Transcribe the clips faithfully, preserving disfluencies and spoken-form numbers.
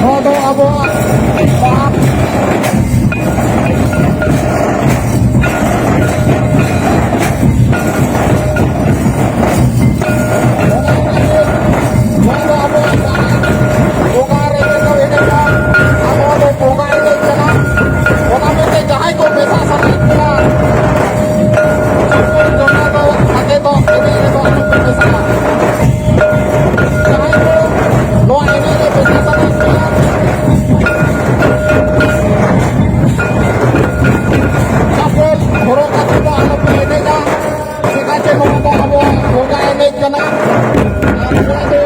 ᱱᱚᱣᱟ ᱫᱚ ᱟᱵᱚᱣᱟᱜ ᱵᱟᱦᱟ᱾ ᱱᱚᱣᱟ ᱫᱚ ᱟᱵᱚᱣᱟᱜ ᱵᱟᱦᱟ᱾ ᱵᱚᱸᱜᱟ ᱨᱮ ᱫᱚ ᱮᱱᱮᱡᱟ᱾ ᱟᱨ ᱱᱚᱣᱟ ᱫᱚ ᱵᱚᱸᱜᱟ ᱮᱱᱮᱡ ᱠᱟᱱᱟ᱾ ᱚᱱᱟ ᱢᱮᱱᱛᱮ ᱡᱟᱦᱟᱸᱭ ᱠᱚ ᱢᱮᱥᱟ ᱥᱟᱱᱟᱭᱮᱫ ᱠᱚᱣᱟ, ᱡᱚᱱᱟ ᱫᱚ ᱟᱛᱮ ᱫᱚ ᱮᱱᱮᱡ ᱨᱮᱫᱚ ᱟᱞᱚᱯᱮ ᱢᱮᱥᱟᱜᱼᱟ᱾ ᱡᱟᱦᱟᱸᱭ ᱠᱚ ᱱᱚᱣᱟ ᱮᱱᱮᱡ ᱨᱮ ᱢᱮᱥᱟ ᱥᱟᱱᱟᱭᱮᱫ ᱯᱮᱭᱟ, ᱪᱟᱯᱚᱞ ᱦᱚᱨᱚᱜ ᱠᱟᱛᱮ ᱫᱚ ᱟᱞᱚᱯᱮ ᱮᱱᱮᱡᱟ᱾ ᱪᱮᱫᱟᱜ ᱪᱮ ᱱᱚᱣᱟ ᱫᱚ ᱟᱵᱚᱣᱟᱜ ᱵᱚᱸᱜᱟ ᱮᱱᱮᱡ ᱠᱟᱱᱟ᱾ ᱟᱨ ᱱᱚᱣᱟ ᱫᱚ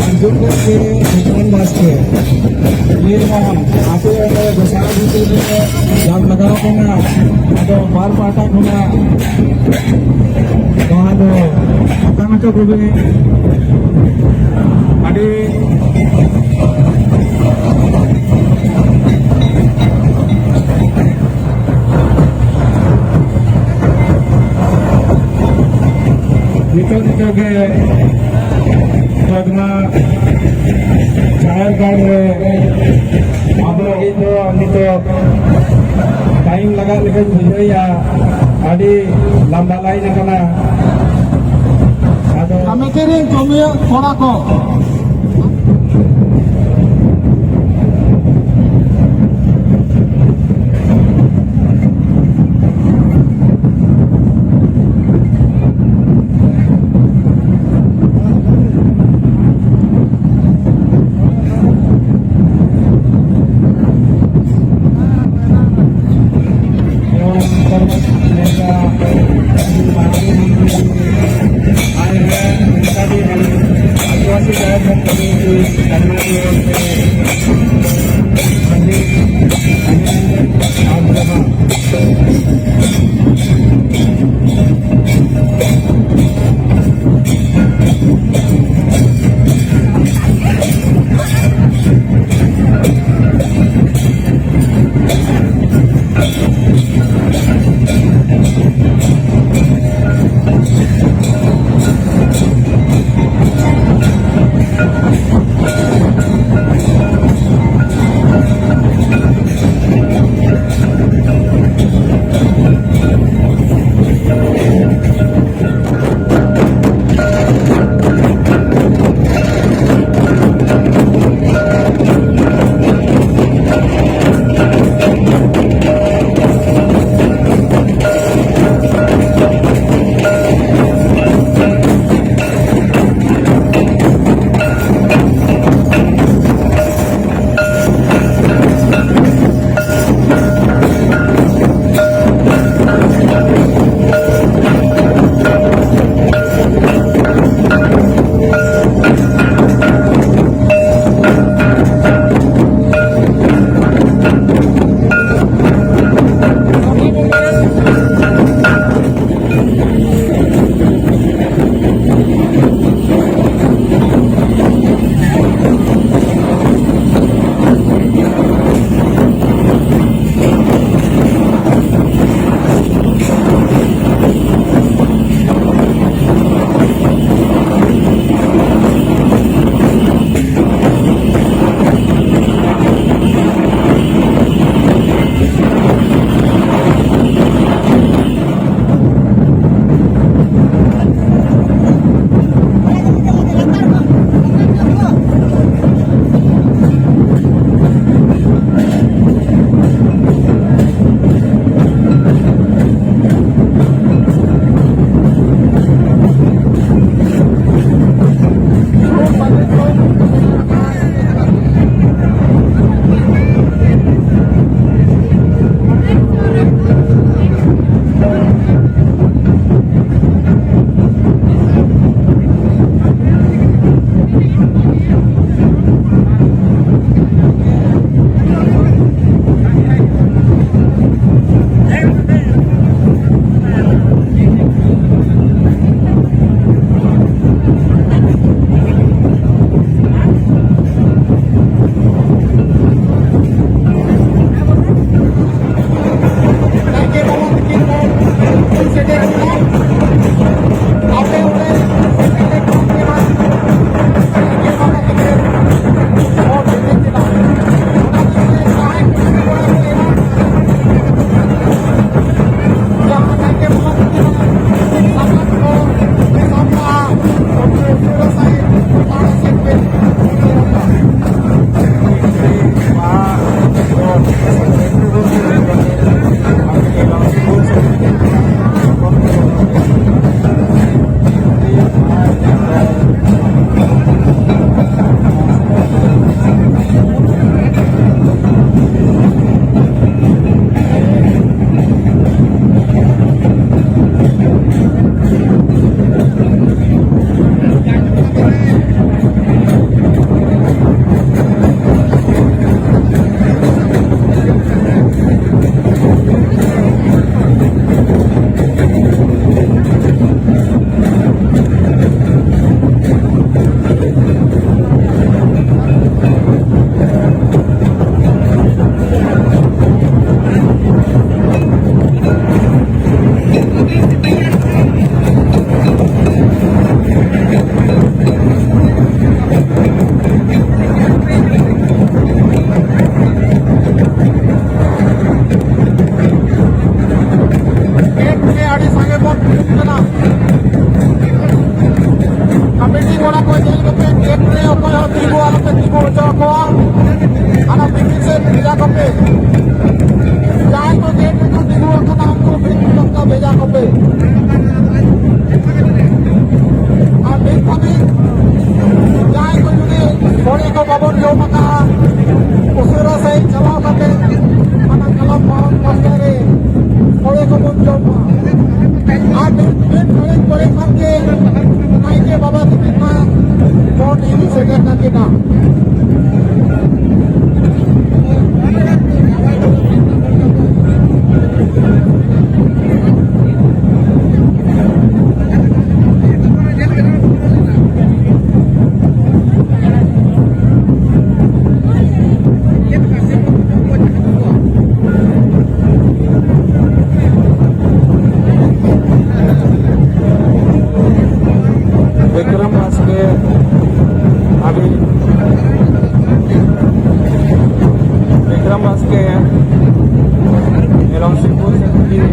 ᱟᱸᱡᱚᱢ ᱜᱚᱫ ᱯᱮ, ᱵᱷᱩᱵᱚᱱ ᱵᱟᱥᱠᱮ᱾ ᱱᱤᱨᱢᱚᱦᱚᱱ, ᱟᱯᱮ ᱚᱸᱰᱮ ᱜᱚᱥᱟᱬᱟ ᱵᱷᱤᱛᱤᱨ ᱨᱮ ᱡᱟᱢ ᱞᱟᱜᱟᱣ ᱠᱟᱱᱟ᱾ ᱟᱫᱚ ᱵᱟᱨ ᱯᱟᱦᱴᱟ ᱠᱷᱚᱱᱟᱜ ᱱᱚᱣᱟ ᱫᱚ ᱚᱠᱟ ᱦᱚᱪᱚ ᱠᱚᱵᱤᱱ? ᱟᱹᱰᱤ ᱱᱤᱛᱚᱜ ᱱᱤᱛᱚᱜ ᱜᱮ ᱯᱟᱫᱽᱢᱟ ᱡᱟᱦᱮᱨ ᱜᱟᱲ ᱨᱮ ᱟᱵᱚ ᱞᱟᱹᱜᱤᱫ ᱫᱚ ᱱᱤᱛᱚᱜ ᱴᱟᱭᱤᱢ ᱞᱟᱜᱟᱜ ᱞᱮᱠᱟᱧ ᱵᱩᱡᱷᱟᱹᱣᱮᱫᱼᱟ᱾ ᱟᱹᱰᱤ ᱞᱟᱢᱵᱟ ᱞᱟᱭᱤᱱ ᱟᱠᱟᱱᱟ᱾ ᱟᱫᱚ ᱠᱚᱢᱤᱴᱤ ᱨᱮᱱ ᱠᱟᱹᱢᱤᱭᱟᱹ ᱠᱚᱲᱟ ᱠᱚ,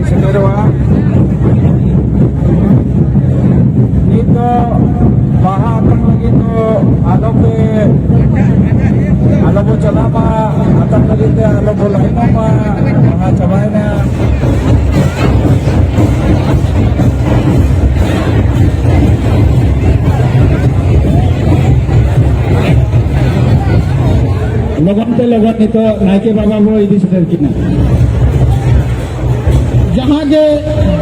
ᱥᱮᱴᱮᱨᱚᱜᱼᱟ᱾ ᱱᱤᱛ ᱫᱚ ᱵᱟᱦᱟ ᱟᱛᱟᱝ ᱞᱟᱹᱜᱤᱫ ᱫᱚ ᱟᱞᱚᱯᱮ, ᱟᱞᱚ ᱵᱚ ᱪᱟᱞᱟᱜ ᱢᱟ, ᱟᱛᱟᱝ ᱞᱟᱹᱜᱤᱫ ᱛᱮ ᱟᱞᱚ ᱵᱚ ᱞᱟᱭᱤᱱᱚᱜ ᱢᱟ᱾ ᱵᱟᱦᱟ ᱪᱟᱵᱟᱭᱮᱱᱟ᱾ ᱞᱚᱜᱚᱱ ᱛᱮ ᱞᱚᱜᱚᱱ ᱱᱤᱛᱚᱜ ᱱᱟᱭᱠᱮ ᱵᱟᱵᱟ ᱵᱚ ᱤᱫᱤ ᱥᱮᱴᱮᱨ ᱠᱤᱱᱟ᱾ ᱡᱟᱦᱟᱸ ᱜᱮ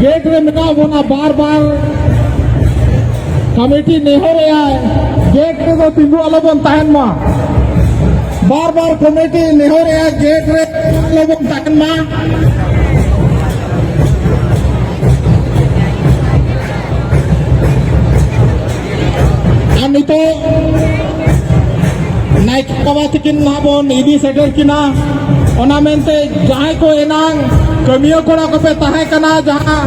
ᱜᱮᱴ ᱨᱮ ᱢᱮᱱᱟᱜ ᱵᱚᱱᱟ, ᱵᱟᱨ ᱵᱟᱨ ᱠᱚᱢᱤᱴᱤ ᱱᱮᱦᱚᱨᱮᱜᱼᱟᱭ, ᱜᱮᱴ ᱨᱮᱫᱚ ᱛᱤᱸᱜᱩ ᱟᱞᱚ ᱵᱚᱱ ᱛᱟᱦᱮᱱ ᱢᱟ᱾ ᱵᱟᱨ ᱵᱟᱨ ᱠᱚᱢᱤᱴᱤ ᱱᱮᱦᱚᱨᱮᱜᱼᱟᱭ, ᱜᱮᱴ ᱨᱮ ᱟᱞᱚ ᱵᱚᱱ ᱛᱟᱦᱮᱱ ᱢᱟ᱾ ᱟᱨ ᱱᱤᱛᱚᱜ ᱱᱟᱭᱠᱮ ᱵᱟᱵᱟ ᱛᱤᱠᱤᱱ ᱱᱟᱦᱟᱜ ᱵᱚᱱ ᱤᱫᱤ ᱥᱮᱴᱮᱨ ᱠᱤᱱᱟ᱾ ᱚᱱᱟ ᱢᱮᱱᱛᱮ ᱡᱟᱦᱟᱸᱭ ᱠᱚ ᱮᱱᱟᱝ ᱠᱟᱹᱢᱤᱭᱟᱹ ᱠᱚᱲᱟ ᱠᱚᱯᱮ ᱛᱟᱦᱮᱸ ᱠᱟᱱᱟ, ᱡᱟᱦᱟᱸ